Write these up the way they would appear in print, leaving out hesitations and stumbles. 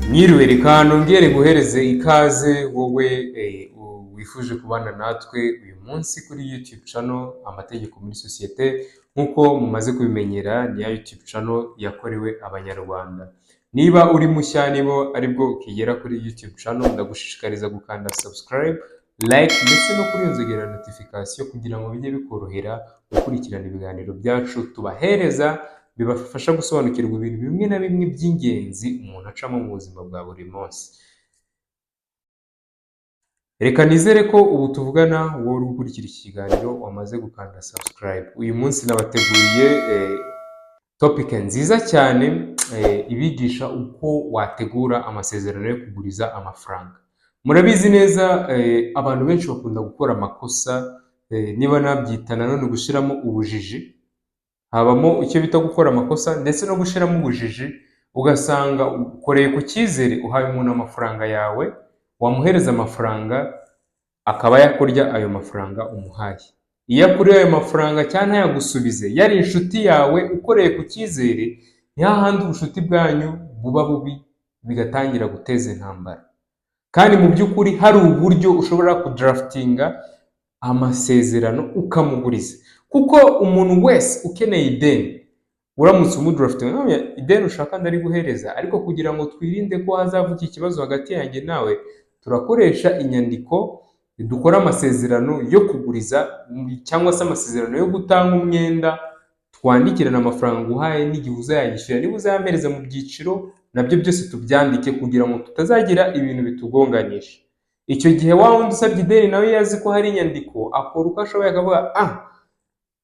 Mwiriwe, reka nongere nguhereze ikaze wowe wifuje kubana natwe uyu munsi kuri YouTube channel Amategeko muri Sosiyete. Nk'uko mumaze kubimenyera, ni ya YouTube channel yakorewe Abanyarwanda. Niba uri mushya, niba aribwo ukigera kuri YouTube channel, ndagushishikariza gukanda subscribe, like ndetse no kuri iyo nzogera notification kugira ngo bijye bikorohera gukurikirana ibiganiro byacu tubahereza, bibafasha gusobanukirwa ibintu bimwe na bimwe by'ingenzi umuntu acamo mu buzima bwa buri munsi. Reka nizere ko ubu tuvugana wowe uri gukurikira iki kiganiro wamaze gukanda subscribe. Uyu munsi nabateguriye topic nziza cyane ibigisha uko wategura amasezerano yo kuguriza amafaranga. Murabizi neza, abantu benshi bakunda gukora amakosa, niba nabyita nanone gushyiramo ubujiji. Habamo icyo bita gukora amakosa ndetse no gushyiramo ubujiji, ugasanga ukoreye ku cyizere, uhaye umuntu amafaranga yawe, wamuhereza amafaranga akaba yakurya ayo mafaranga umuhaye. Iyo akuriye ayo mafaranga cyangwa ntayagusubize, yari inshuti yawe ukoreye ku cyizere, ni hahandi ubucuti bwanyu buba bubi, bigatangira guteza intambara. Kandi mu by'ukuri hari uburyo ushobora kudraftinga amasezerano ukamuguriza, kuko umuntu wese ukeneye ideni, uramutse umudraftinga, ideni ushaka ndariguhereza, ariko kugira ngo twirinde ko hazavuka ikibazo hagati yanjye nawe, turakoresha inyandiko, dukora amasezerano yo kuguriza cyangwa se amasezerano yo gutanga umwenda, twandikirane amafaranga nguhaye n'igihe uzayanyishyura, niba uzayampereza mu byiciro, nabyo byose tubyandike kugira ngo tutazagira ibintu bitugonganisha. Icyo gihe wa wundi usabye ideni nawe iyo azi ko hari inyandiko, akora uko ashoboye akavuga: "Ah,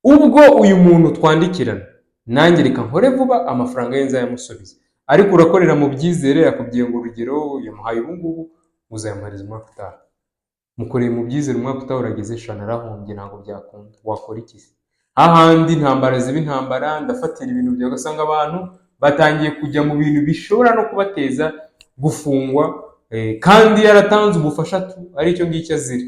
ubwo uyu muntu twandikirana, nanjye reka nkore vuba, amafaranga ye nzayamusubiza." Ariko urakorera mu byizere, yakubwiye ngo urugero yamuhaye ubu ngubu, uzayamuhereza umwaka utaha. Mukoreye mu byizere, umwaka utaha urageze, sha narahombye, ntabwo byakunda. Wakora iki se? Hahandi intambara ziba intambara, ndafatira ibintu byawe, ugasanga abantu batangiye kujya mu bintu bishobora no kubateza gufungwa, kandi yaratanze ubufasha tu aricyo ngicyo azira.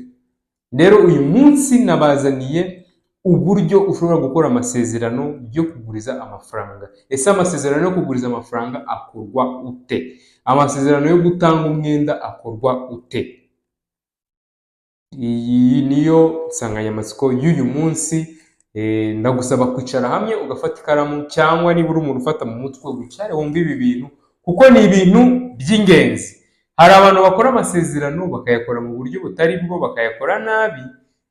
Rero uyu munsi nabazaniye uburyo ushobora gukora amasezerano yo kuguriza amafaranga. Ese amasezerano yo kuguriza amafaranga akorwa ute? Amasezerano yo gutanga umwenda akorwa ute? Iyi niyo nsanganyamatsiko y'uyu munsi. Ndagusaba kwicara hamwe ugafata ikaramu, cyangwa niba uri umuntu ufata mu mutwe, wicare wumve ibi bintu kuko ni ibintu by'ingenzi. Hari abantu bakora amasezerano bakayakora mu buryo butari bwo, bakayakora nabi,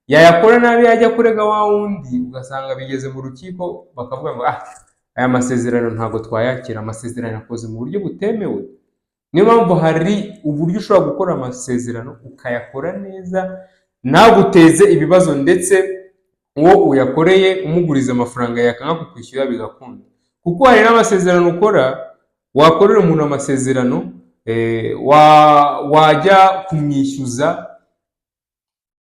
yayakora nabi yajya kurega wa wundi, ugasanga bigeze mu rukiko bakavuga ngo: "Ah, aya masezerano ntabwo twayakira, amasezerano akoze mu buryo butemewe." Niyo mpamvu hari uburyo ushobora gukora amasezerano ukayakora neza ntaguteze ibibazo, ndetse uwo uyakoreye umuguriza amafaranga yakanga kukwishyura bigakunda. Kuko hari n'amasezerano ukora, wakorera umuntu amasezerano, wajya kumwishyuza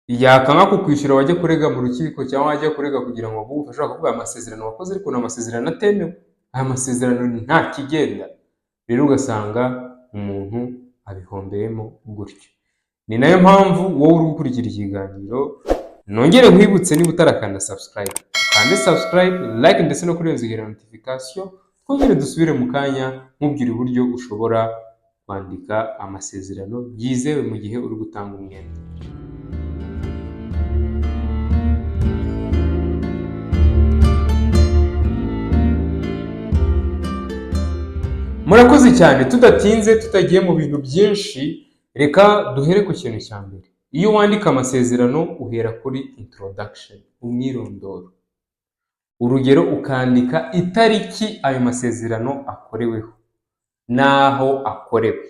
yakanga kukwishyura, wajya kurega mu rukiko cyangwa wajya kurega kugira ngo baguhe ubufasha, bakavuga: "Amasezerano wakoze ariko ni amasezerano atemewe, aya masezerano nta kigenda." Rero ugasanga umuntu abihombeyemo gutyo. Ni nayo mpamvu wowe uri gukurikira ikiganiro, nongere nkwibutse, niba utarakanda subscribe, ukande subscribe, like ndetse no kuri iyo nzogera notification. Twongere dusubire mu kanya nkubwira uburyo ushobora kwandika amasezerano yizewe mu gihe uri gutanga umwenda. Murakoze cyane. Tudatinze, tutagiye mu bintu byinshi, reka duhere ku kintu cya mbere. Iyo wandika amasezerano uhera kuri introduction, umwirondoro. Urugero, ukandika itariki ayo masezerano akoreweho n'aho akorewe.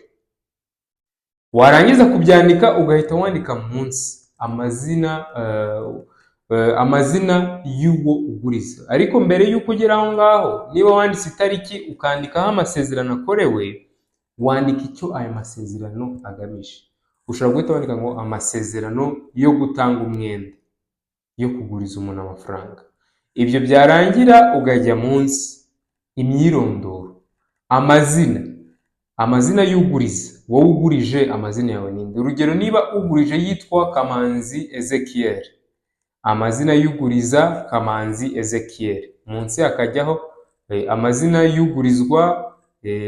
Warangiza kubyandika ugahita wandika munsi amazina y'uwo uguriza. Ariko mbere y'uko ugera aho ngaho, niba wanditse itariki, ukandika aho amasezerano akorewe, wandika icyo ayo masezerano agamije. Ushobora guhita wandika ngo amasezerano yo gutanga umwenda, yo kuguriza umuntu amafaranga. Ibyo byarangira ukajya munsi imyirondoro, amazina y'uguriza. Wowe ugurije, amazina yawe ni nde? Urugero, niba ugurije yitwa Kamanzi Ezekiel, amazina y'uguriza Kamanzi Ezekiel, munsi hakajyaho amazina y'ugurizwa,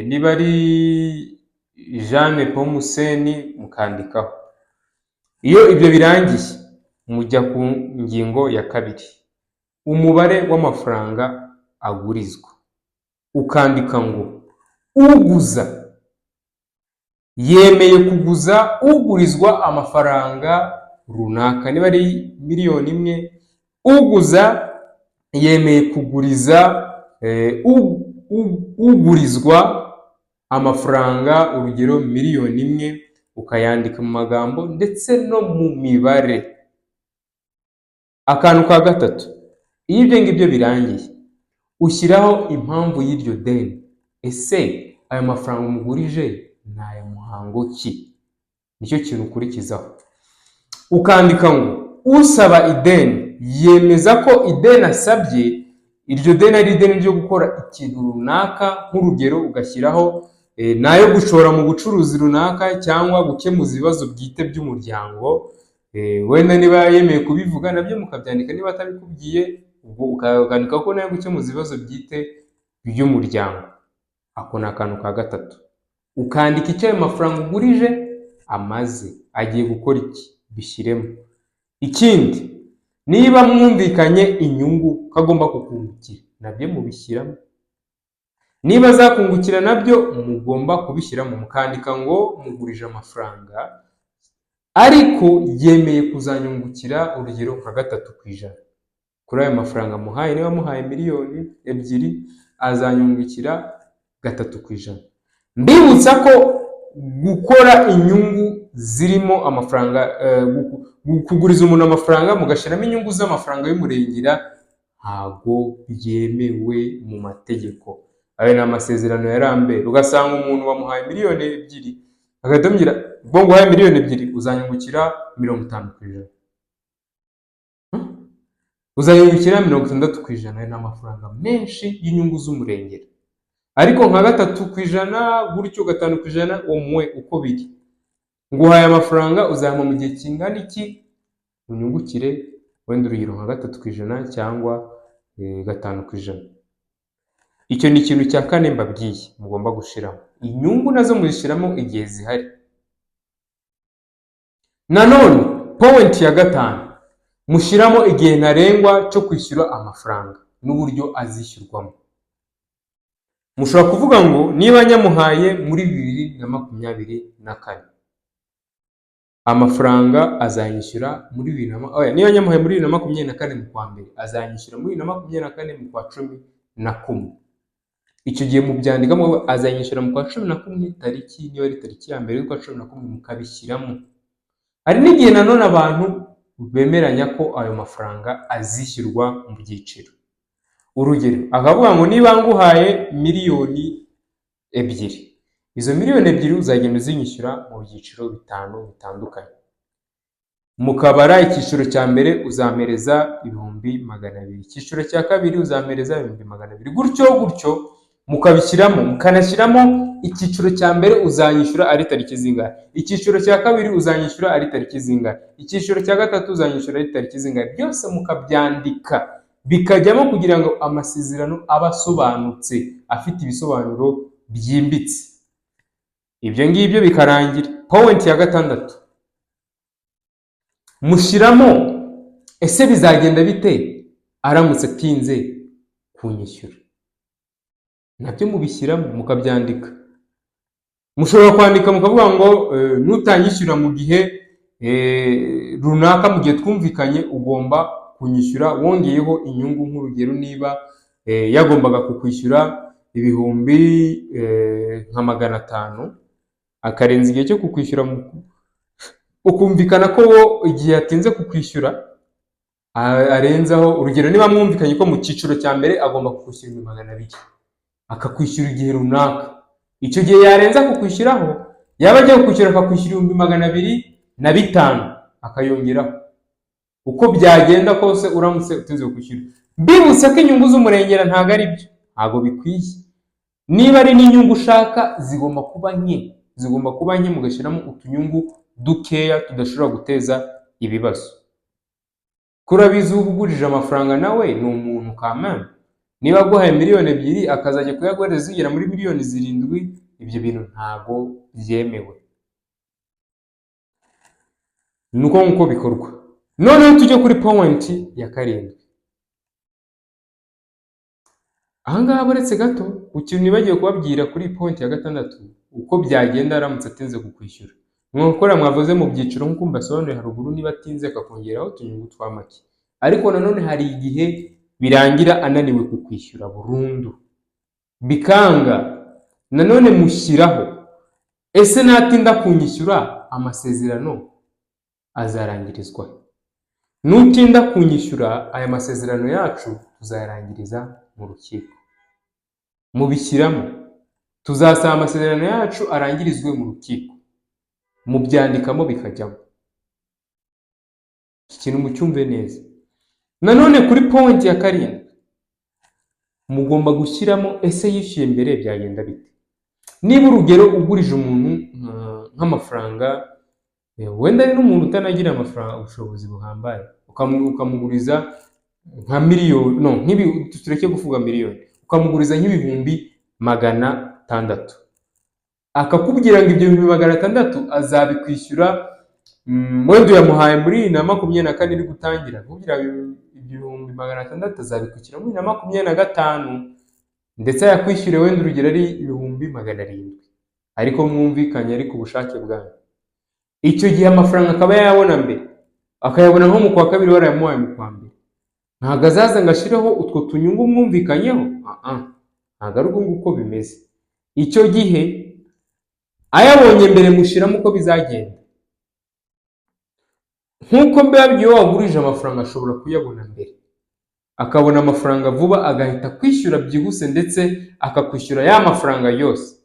niba ari Jeanne Pomuseni, mukandikaho. Iyo ibyo birangiye, mujya ku ngingo ya kabiri, umubare w'amafaranga agurizwa. Ukandika ngo uguza yemeye kuguza ugurizwa amafaranga runaka, niba ari 1 miliyoni, uguza yemeye kuguriza ugurizwa amafaranga, urugero 1 miliyoni, ukayandika mu magambo ndetse no mu mibare. Akantu ka gatatu, iyo ibyo ngibyo birangiye, ushyiraho impamvu y'iryo deni. Ese ayo mafaranga umugurije ni aya muhango ki? Nicyo kintu ukurikizaho. Ukandika ngo usaba ideni yemeza ko ideni asabye, iryo deni ari ideni ryo gukora ikintu runaka. Nk'urugero, ugashyiraho ni ayo gushora mu bucuruzi runaka cyangwa gukemuza ibibazo bwite by'umuryango. Wenda niba yemeye kubivuga, nabyo mukabyandika. Niba atabikubwiye, ubwo ukandika ko nayo gukemuza ibibazo bwite by'umuryango. Ako ni akantu ka gatatu. Ukandika icyo ayo mafaranga ugurije amaze, agiye gukora iki, bishyiremo. Ikindi, niba mwumvikanye inyungu ko agomba kukungukira, nabyo mubishyiramo. Niba azakungukira, nabyo mugomba kubishyiramo, mukandika ngo mugurije amafaranga ariko yemeye kuzanyungukira, urugero nka 3% kuri ayo mafaranga muhaye. Niba muhaye 2 miliyoni, azanyungukira 3%. Mbibutsa ko gukora inyungu zirimo amafaranga, kuguriza umuntu amafaranga mugashyiramo inyungu z'amafaranga y'umurengera, ntabwo byemewe mu mategeko. Ayo ni amasezerano ya Lambert. Ugasanga umuntu bamuhaye 2 miliyoni, agahita amubwira ubwo nguhaye 2 miliyoni uzanyungukira 50%, uzanyungukira 60%. Ayo ni amafaranga menshi y'inyungu z'umurengera. Ariko nka 3% gutyo, 5% umwe, uko biri, nguhaye amafaranga, uzampa mu gihe kingana iki, unyungukire wenda urugero nka 3% cyangwa 5%. Icyo ni ikintu cya kane mbabwiye mugomba gushiramo. Inyungu nazo muzishyiramo igihe zihari. Nanone point ya gatanu, mushyiramo igihe ntarengwa cyo kwishyura amafaranga n'uburyo azishyurwamo. Mushobora kuvuga ngo niba nyamuhaye muri 2024, amafaranga azanyishyura muri bibiri na oya, niba nyamuhaye muri 2024 mu kwa mbere, azanyishyura muri 2024 mu kwa 11. Icyo gihe mubyandikamo, azanyishyura mu kwa 11, tariki niba ari tariki ya mbere y'ukwa 11, mukabishyiramo. Hari n'igihe nanone abantu bemeranya ko ayo mafaranga azishyurwa mu byiciro. Urugero, akavuga ngo niba nguhaye 2 miliyoni, izo 2 miliyoni uzagenda uzinyishyura mu byiciro bitanu bitandukanye. Mukabara: icyiciro cya mbere uzampereza 200,000, icyiciro cya kabiri uzampereza 200,000, gutyo gutyo, mukabishyiramo. Mukanashyiramo icyiciro cya mbere uzanyishyura ari tariki zingahe, icyiciro cya kabiri uzanyishyura ari tariki zingahe, icyiciro cya gatatu uzanyishyura ari tariki zingahe. Byose mukabyandika bikajyamo kugira ngo amasezerano abe asobanutse, afite ibisobanuro byimbitse. Ibyo ngibyo bikarangira. Point ya gatandatu, mushyiramo ese bizagenda bite aramutse atinze kunyishyura? Nabyo mubishyiramo, mukabyandika. Mushobora kwandika mukavuga ngo nutanyishyura mu gihe runaka, mu gihe twumvikanye, ugomba kunyishyura wongeyeho inyungu. Nk'urugero, niba yagombaga kukwishyura ibihumbi nka 500, akarenza igihe cyo kukwishyura, ukumvikana ko wo igihe yatinze kukwishyura arenzaho. Urugero, niba mwumvikanye ko mu cyiciro cya mbere agomba kukwishyura 200,000, akakwishyura igihe runaka, icyo gihe yarenza kukwishyuraho, yaba agiye kukwishyura akakwishyura 205,000, akayongeraho, uko byagenda kose uramutse utinze kukwishyura. Mbibutse ko inyungu z'umurengera ntabwo ari byo, ntabwo bikwiye. Niba ari n'inyungu ushaka, zigomba kuba nke, zigomba kuba nke, mugashyiramo utunyungu dukeya tudashobora guteza ibibazo. Kurabizi, uba ugurije amafaranga nawe ni umuntu kamana. Niba aguhaye 2 miliyoni, akazajya kuyaguhereza zigera muri 7 miliyoni, Ibyo bintu ntago byemewe. Ni uko nguko bikorwa. Noneho tujye kuri point ya karindwi. Ahangaha buretse gato, ikintu nibagiwe kubabwira kuri point ya gatandatu, uko byagenda aramutse atinze kukwishyura. Mwakora mwavuze mu byiciro nk'uko mbasobanuriye haruguru, niba atinze akakongeraho utunyungu twa make. Ariko nanone hari igihe birangira ananiwe kukwishyura burundu, bikanga. Nanone mushyiraho: ese natinda kunyishyura, amasezerano azarangirizwa? Nutinda kunyishyura, aya masezerano yacu tuzayarangiriza mu rukiko. Mubishyiramo: tuzasaba amasezerano yacu arangirizwe mu rukiko. Mubyandikamo bikajyamo. Iki kintu mucyumve neza. Nanone kuri point ya karindwi mugomba gushyiramo: ese yishyuye mbere byagenda bite? Niba, urugero, ugurije umuntu nk'amafaranga, wenda ari n'umuntu utanagira amafaranga, ubushobozi buhambaye, ukamuguriza nka miliyoni, no nk'ibi, tureke kuvuga miliyoni, ukamuguriza nk'ibihumbi 600, akakubwira ngo ibyo 600,000 azabikwishyura, wenda uyamuhaye muri 2024 iri gutangira, akakubwira ibyo 600,000 azabikwishyura muri 2025, ndetse ayakwishyure wenda urugero ari 700,000, ariko mwumvikanye, ariko ubushake bwanyu. Icyo gihe amafaranga akaba yayabona mbere, akayabona nko mu kwa kabiri, warayamuhaye mu kwa mbere, ntabwo azaza ngo ashireho utwo tunyungu mwumvikanyeho. Ah ah, ntabwo ari uko nguko bimeze. Icyo gihe ayabonye mbere mushyiramo uko bizagenda. Nk'uko mbabwiye, iyo wagurije amafaranga ashobora kuyabona mbere, akabona amafaranga vuba, agahita kwishyura byihuse, ndetse akakwishyura ya mafaranga yose.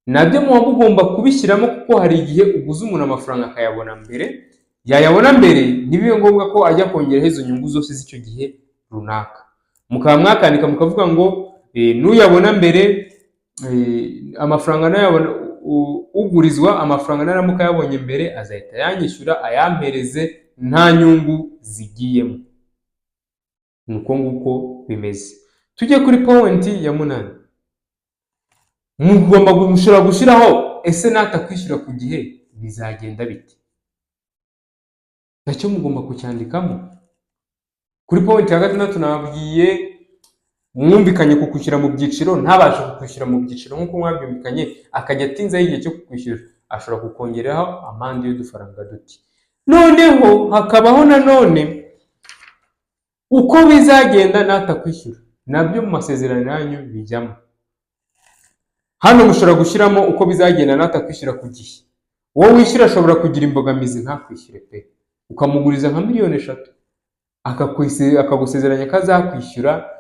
Nabyo muba mugomba kubishyiramo, kuko hari igihe uguza umuntu amafaranga akayabona mbere, yayabona mbere ntibibe ngombwa ko ajya kongeraho izo nyungu zose z'icyo gihe runaka. Mukaba mwakandika mukavuga ngo nuyabona mbere, amafaranga nayabona, ugurizwa amafaranga naramuka ayabonye mbere azahita yanyishyura, ayampereze nta nyungu zigiyemo. Ni uko nguko bimeze. Tujye kuri point ya munani. Mugomba, mushobora gushyiraho: ese natakwishyura ku gihe bizagenda bite? Nacyo mugomba kucyandikamo. Kuri point ya gatandatu nababwiye: mwumvikanye kukwishyura mu byiciro, ntabashe kukwishyura mu byiciro nk'uko mwabyumvikanye, akajya atinzaho igihe cyo kukwishyura, ashobora kukongeraho amande y'udufaranga duke. Noneho hakabaho nanone uko bizagenda natakwishyura. Nabyo mu masezerano yanyu bijyamo. Hano mushobora gushyiramo uko bizagenda natakwishyura ku gihe. Uwo wishyura ashobora kugira imbogamizi ntakwishyure pe. Ukamuguriza nka miliyoni 3, akagusezeranya ko azakwishyura,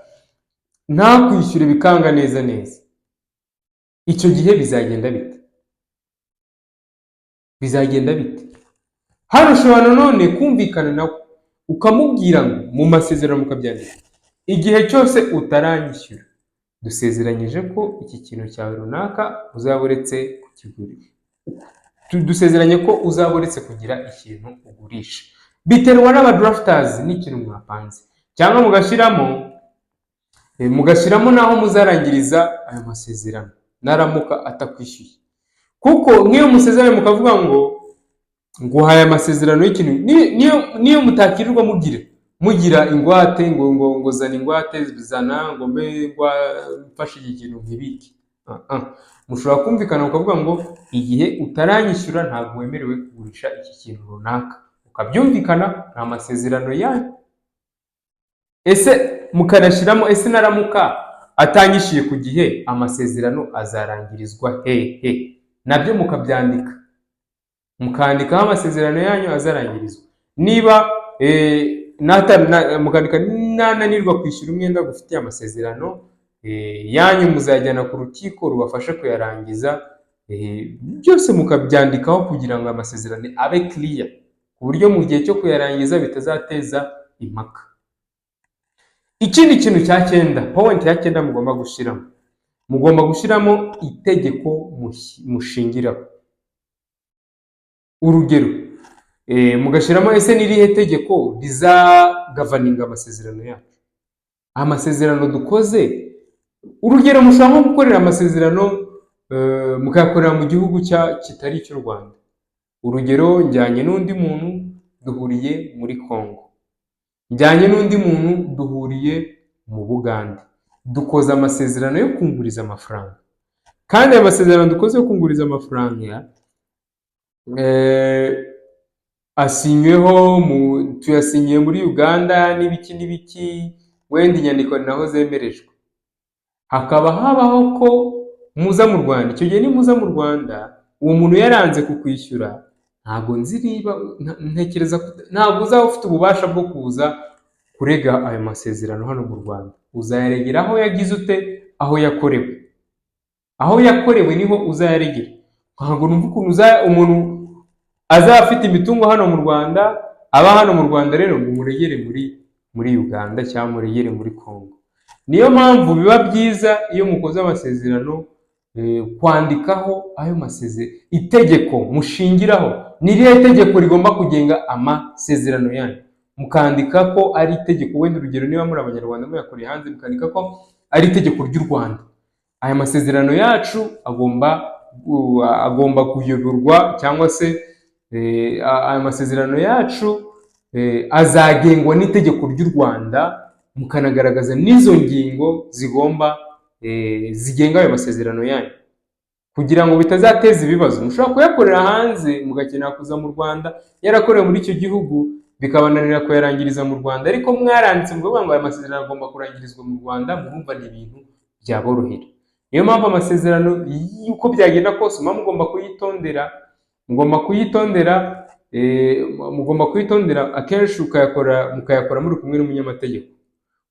ntakwishyure, bikanga neza neza. Icyo gihe bizagenda bite? Bizagenda bite? Hano ushobora nanone kumvikana nawe, ukamubwira ngo mu masezerano mukabyandika: igihe cyose utaranyishyura, dusezeranyije ko iki kintu cyawe runaka uzaba uretse kukigura, dusezeranye ko uzaba uretse kugira ikintu ugurisha. Biterwa n'aba drafters n'ikintu mwapanze, cyangwa mugashyiramo n'aho muzarangiriza ayo masezerano naramuka atakwishyuye. Kuko nk'iyo musezeranye mukavuga ngo nguhaye amasezerano y'ikintu, niyo mutakirirwa mugira ingwate, ngo zana ingwate, zana ngo mbe mfashe iki kintu nkibike. Ah, ah. Mushobora kumvikana mukavuga ngo igihe utaranyishyura ntabwo wemerewe kugurisha iki kintu runaka, ukabyumvikana, ni amasezerano yanyu. Ese mukanashyiramo: ese naramuka atanyishyuye ku gihe, amasezerano azarangirizwa hehe? Nabyo mukabyandika, mukandikaho amasezerano yanyu azarangirizwa. Niba mukandika nananirwa kwishyura umwenda gufitiye, amasezerano yanyu muzajyana ku rukiko rubafashe kuyarangiza. Byose mukabyandikaho kugira ngo amasezerano abe clear, ku buryo mu gihe cyo kuyarangiza bitazateza impaka. Ikindi kintu cya cyenda, point ya cyenda mugomba gushyiramo, mugomba gushyiramo itegeko mushingiraho. Urugero, mugashyiramo: ese ni irihe tegeko rizagoverninga amasezerano yacu, amasezerano dukoze? Urugero, mushobora nko gukorera amasezerano mukayakorera mu gihugu kitari icy'u Rwanda. Urugero, njyanye n'undi muntu duhuriye muri Congo, njyanye n'undi muntu duhuriye mu Bugande, dukoze amasezerano yo kunguriza amafaranga, kandi ayo masezerano dukoze yo kunguriza amafaranga asinyweho tuyasinyiye muri Uganda n'ibiki n'ibiki, wenda inyandiko ni naho zemerejwe, hakaba habaho ko muza mu Rwanda. Icyo gihe nimuza mu Rwanda uwo muntu yaranze kukwishyura, ntabwo nzi niba ntekereza ko ntabwo uzaba ufite ububasha bwo kuza kurega ayo masezerano hano mu Rwanda. Uzayaregera aho yagize ute, aho yakorewe, aho yakorewe niho uzayaregera. Ntabwo numva ukuntu umuntu azaba afite imitungo hano mu Rwanda, aba hano mu Rwanda rero ngo umuregere muri Uganda cyangwa muregere muri Congo. Niyo mpamvu biba byiza iyo mukoze amasezerano kwandikaho ayo masezerano, itegeko mushingiraho ni irihe tegeko rigomba kugenga amasezerano yanyu, mukandika ko ari itegeko, wenda urugero niba muri Abanyarwanda muyakoreye hanze, mukandika ko ari itegeko ry'u Rwanda. Aya masezerano yacu agomba kuyoborwa cyangwa se aya masezerano yacu azagengwa n'itegeko ry'u Rwanda, mukanagaragaza n'izo ngingo zigomba zigenga ayo masezerano yanyu, kugira ngo bitazateza ibibazo. Mushobora kuyakorera hanze mugakenera kuza mu Rwanda, yarakorewe muri icyo gihugu bikabananira kuyarangiriza mu Rwanda, ariko mwaranditse mukavuga ngo aya masezerano agomba kurangirizwa mu Rwanda, murumva ni ibintu byaborohera. Niyo mpamvu amasezerano y'uko byagenda kose muba mugomba kuyitondera, mugomba kuyitondera, mugomba kuyitondera akenshi ukayakora, mukayakora muri kumwe n'umunyamategeko,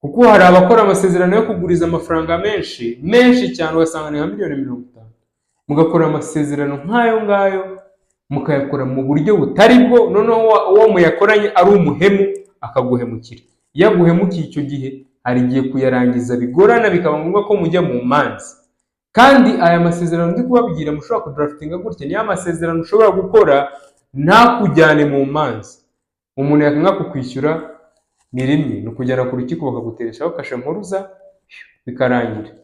kuko hari abakora amasezerano yo kuguriza amafaranga menshi menshi cyane, ugasanga ni nka miliyoni 50, mugakora amasezerano nk'ayo ngayo mukayakora mu buryo butari bwo, noneho uwo muyakoranye ari umuhemu akaguhemukira. Iyo aguhemukiye icyo gihe hari igihe kuyarangiza bigorana, bikaba ngombwa ko mujya mu manza. Kandi aya masezerano ndi kubabwira mushobora kudraftinga gutya, niyo amasezerano ushobora gukora ntakujyane mu manza. Umuntu yakanga kukwishyura ni rimwe, ni ukujyana ku rukiko bakagutereshaho kashe mpuruza bikarangira.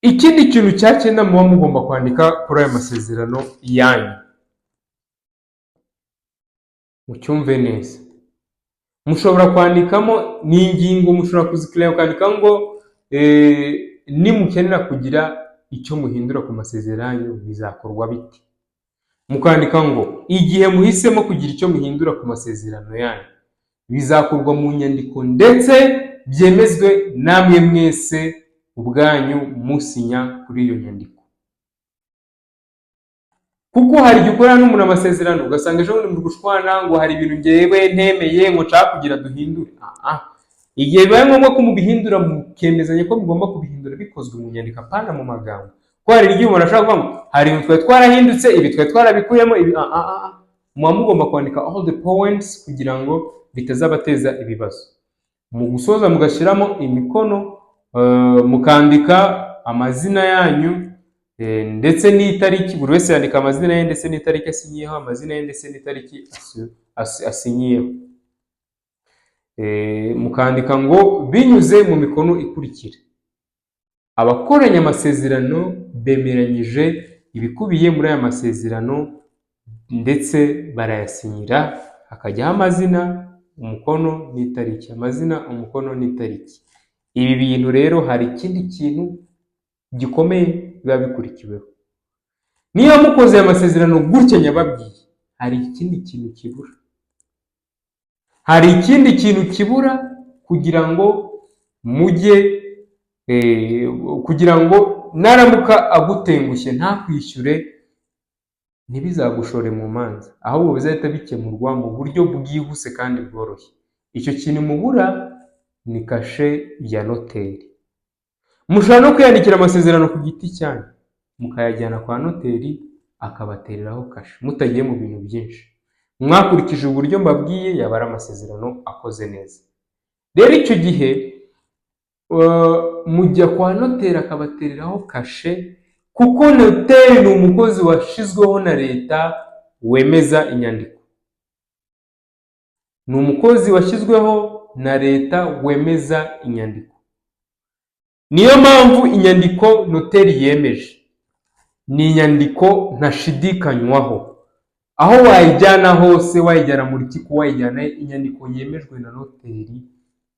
Ikindi kintu cya cyenda muba mugomba kwandika kuri aya masezerano yanyu, mucyumve neza, mushobora kwandikamo n'ingingo, mushobora kuzikirira mukandika ngo nimukenera kugira icyo muhindura ku masezerano yanyu bizakorwa bite, mukandika ngo igihe muhisemo kugira icyo muhindura ku masezerano yanyu bizakorwa mu nyandiko ndetse byemezwe namwe mwese ubwanyu musinya kuri iyo nyandiko. Kuko hari igihe ukorana n'umuntu amasezerano ugasanga ejo bundi muri gushwana ngo hari ibintu ngewe ntemeye ngo nshaka kugira duhindure. Igihe bibaye ngombwa ko mubihindura mukemezanya ko mugomba kubihindura bikozwe mu nyandiko, apana mu magambo. Kuko hari igihe umuntu ashobora kuvuga ngo hari ibintu twari twarahindutse, ibi twari twarabikuyemo, ibi Muba mugomba kwandika all the points kugira ngo bitazabateza ibibazo. Mu gusoza mugashyiramo imikono, mukandika amazina yanyu ndetse n'itariki, buri wese yandika amazina ye ndetse n'itariki asinyiyeho, amazina ye ndetse n'itariki asinyiyeho. Mukandika ngo binyuze mu mikono ikurikira, abakoranye amasezerano bemeranyije ibikubiye muri aya masezerano ndetse barayasinyira, hakajyaho amazina, umukono n'itariki, amazina, umukono n'itariki. Ibi bintu rero hari ikindi kintu gikomeye biba bikurikiweho. Niba mukoze aya masezerano gutya nyababwiye, hari ikindi kintu kibura. Hari ikindi kintu kibura kugira ngo mujye kugira ngo naramuka agutengushye ntakwishyure ntibizagushore mu manza, ahubwo bizahita bikemurwa mu buryo bwihuse kandi bworoshye. Icyo kintu mubura ni kashe ya noteri. Mushobora no kwiyandikira amasezerano ku giti cyanyu, mukayajyana kwa noteri akabatereraho kashe, mutagiye mu bintu byinshi. Mwakurikije uburyo mbabwiye, yaba ari amasezerano akoze neza. Rero icyo gihe mujya kwa noteri akabatereraho kashe, kuko noteri ni umukozi washyizweho na leta wemeza inyandiko. Ni umukozi washyizweho na leta wemeza inyandiko. Niyo mpamvu inyandiko noteri yemeje ni inyandiko ntashidikanywaho. Aho wayijyana hose, wayijyana mu rukiko, wayijyana, inyandiko yemejwe na noteri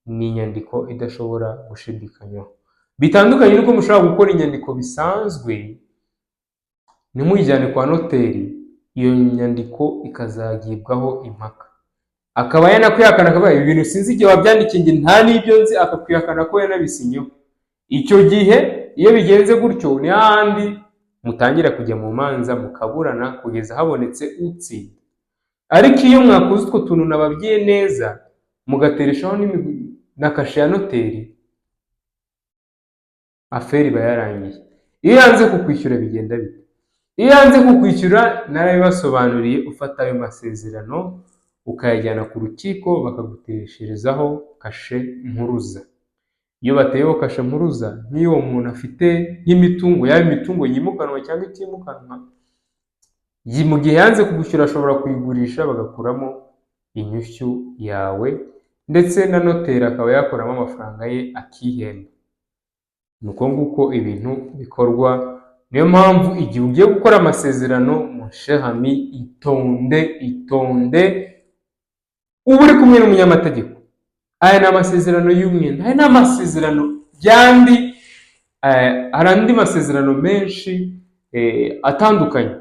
ni inyandiko idashobora gushidikanywaho. Bitandukanye n'uko mushobora gukora inyandiko bisanzwe ntimuyijyane kwa noteri, iyo nyandiko ikazagibwaho impaka, akaba yanakwihakana, akavuga: "Ibi bintu sinzi igihe wabyandikiye, njye nta n'ibyo nzi", akakwihakana ko yanabisinyeho. Icyo gihe iyo bigenze gutyo, ni hahandi mutangira kujya mu manza, mukaburana kugeza habonetse utsinda. Ariko iyo mwakoze utwo tuntu nababwiye neza, mugatereshaho na kashe ya noteri, affaire iba yarangiye. Iyo yanze kukwishyura bigenda bite? Iyo yanze kukwishyura, narabibasobanuriye, ufata ayo masezerano ukayajyana ku rukiko, bakaguteresherezaho kashe mpuruza. Iyo bateyeho kashe mpuruza, nk'iyo uwo muntu afite nk'imitungo, yaba imitungo yimukanwa cyangwa itimukanwa, mu gihe yanze kugushyura ashobora kuyigurisha bagakuramo inyishyu yawe, ndetse na noteri akaba yakuramo amafaranga ye akihemba. Ni uko nguko ibintu bikorwa. Niyo mpamvu igihe ugiye gukora amasezerano, mon cher ami, itonde, itonde, uba uri kumwe n'umunyamategeko. Aya ni amasezerano y'umwenda, aya ni amasezerano yandi, hari andi masezerano menshi atandukanye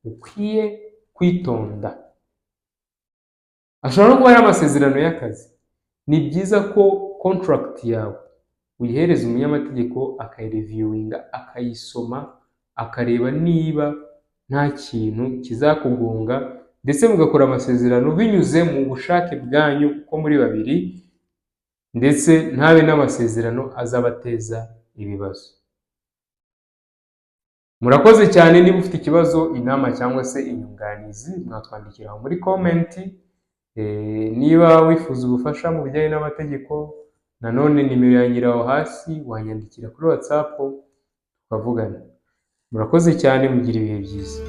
ukwiye kwitonda. Ashobora no kuba ari amasezerano y'akazi. Ni byiza ko contract yawe uyihereza umunyamategeko, akayireviewinga, akayisoma, akareba niba nta kintu kizakugonga, ndetse mugakora amasezerano binyuze mu bushake bwanyu uko muri babiri, ndetse ntabe n'amasezerano azabateza ibibazo. Murakoze cyane. Niba ufite ikibazo, inama cyangwa se inyunganizi, mwatwandikira aho muri comment. Niba wifuza ubufasha mu bijyanye n'amategeko, nanone nimero yanjye iri aho hasi, wanyandikira kuri WhatsApp tukavugana. Murakoze cyane, mugira ibihe byiza.